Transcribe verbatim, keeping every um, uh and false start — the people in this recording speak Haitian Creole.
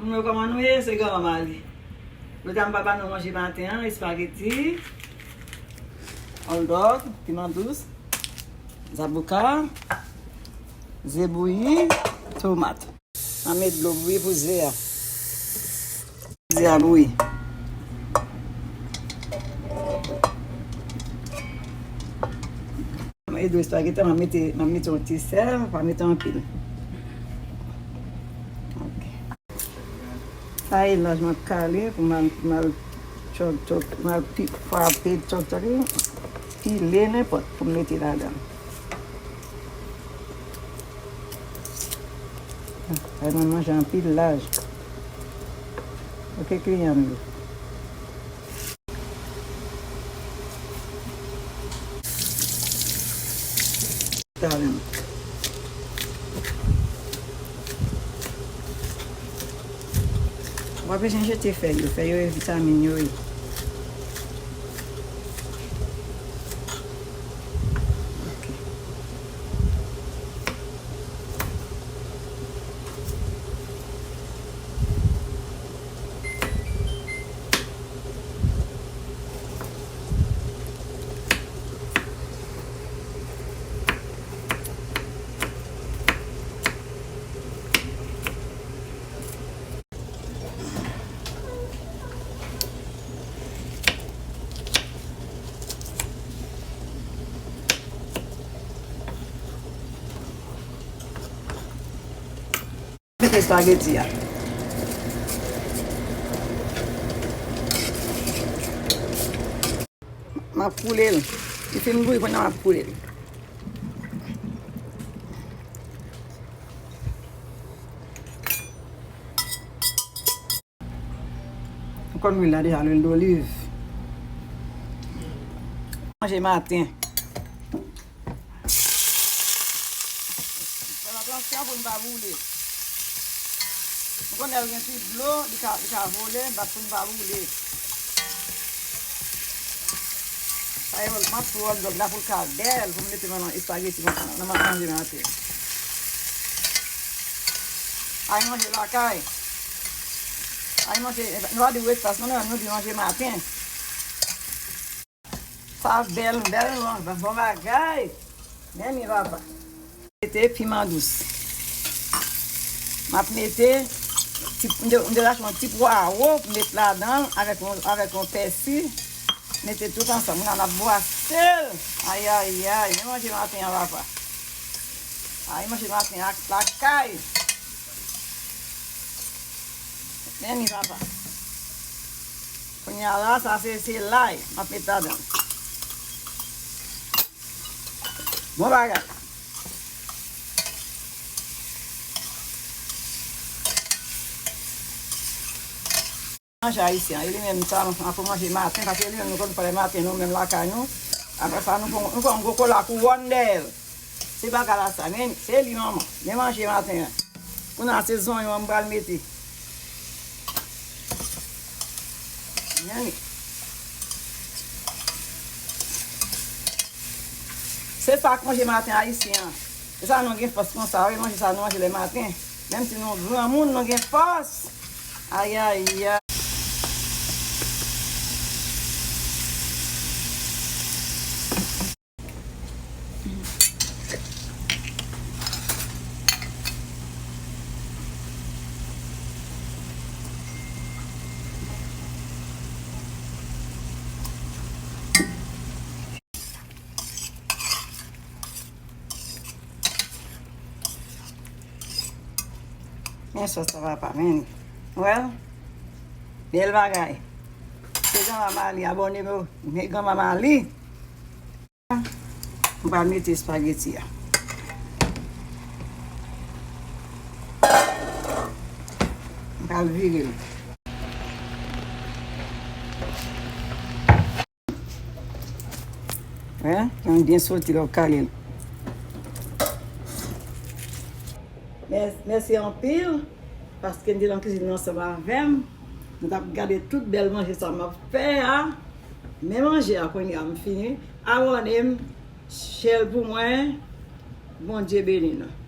Nou kòman nou ye? Se granmanman li. Jodi a m pral ba nou manje maten an, espageti, hotdog, piman dous, zaboka, ze bouyi, tomat. M a met dlo bouyi pou ze a. Ze a bouyi. Mwen ede espageti, mwen mete, mwen mete yon ti sèl, pa mete anpil. Ok. Sa e laj mwen kale pou mwen, mwen chòk chòk, mwen pi, frape chòk chòk, pile nenpòt pou m mete ladan. Ay, mwen manje anpil laj. Ok, kliyan m yo. Talè. W ap bezwen jete fèy yo. Fèy yo e vitamin yo ye. Ok. Mete espageti a. M ap koule l. Li fin bouyi, kounye a m ap koule l. M konn lwil la deja, lwil doliv. Manje maten. Fè atansyon pou n pa boule. M konnen l gen ti dlo, li ka, li ka vole, bat pou n pa boule. Sa e, m ap tou hotdog la pou l ka bèl, pou m mete nan espageti nan, nan manje maten. Ay manje lakay. Ay manje, nou pa di brekfas, non, non, nou di manje maten. Sa bèl, bèl, non, bon bagay. Men mi papa. Mete piman dous. M ap mete ti, m te, m te rache yon ti pwawo pou met ladan l avèk yon, avèk yon pèsi. Mete tout ansanm. Kounye a n ap bwase l. Ay, ay, ay. Men manje maten an, papa. Ay, manje maten ak lakay. Men li, papa. Kounye a la, sa se, se lay m ap met ladan. Bon bagay. Manje ayisyen an, e li menm sa, nou, nou ap manje maten, paske li menm nou konn fè lè maten, nou menm lakay nou. Apre sa, nou pran, nou pran yon gwo kola kouwòn dèyè l. Se bagay la sa, men se li manman. Men manje maten an. Kounye a se zonyon an m pral mete. Men li. Se sa k manje maten ayisyen an. Se sa nou gen fòs konsa, wi, manje sa nou manje lè maten. Menm si nou granmoun, nou gen fòs. Ay, ay, ay. Men sòs sa papa, men. Well, bèl bagay. Se granmama li, abòne m, granmama li. M pral mete espageti a. M pral vire l. Wi, jan l byen soti lè w kale l. Mè-, mèsi anpil, paske n te nan kizin nan ansanm avè m. Nou t ap gade tout bèl manje sa m ap fè a. Men manje a kounye a m fini. Abòne m, share l pou mwen. Bondye beni nou.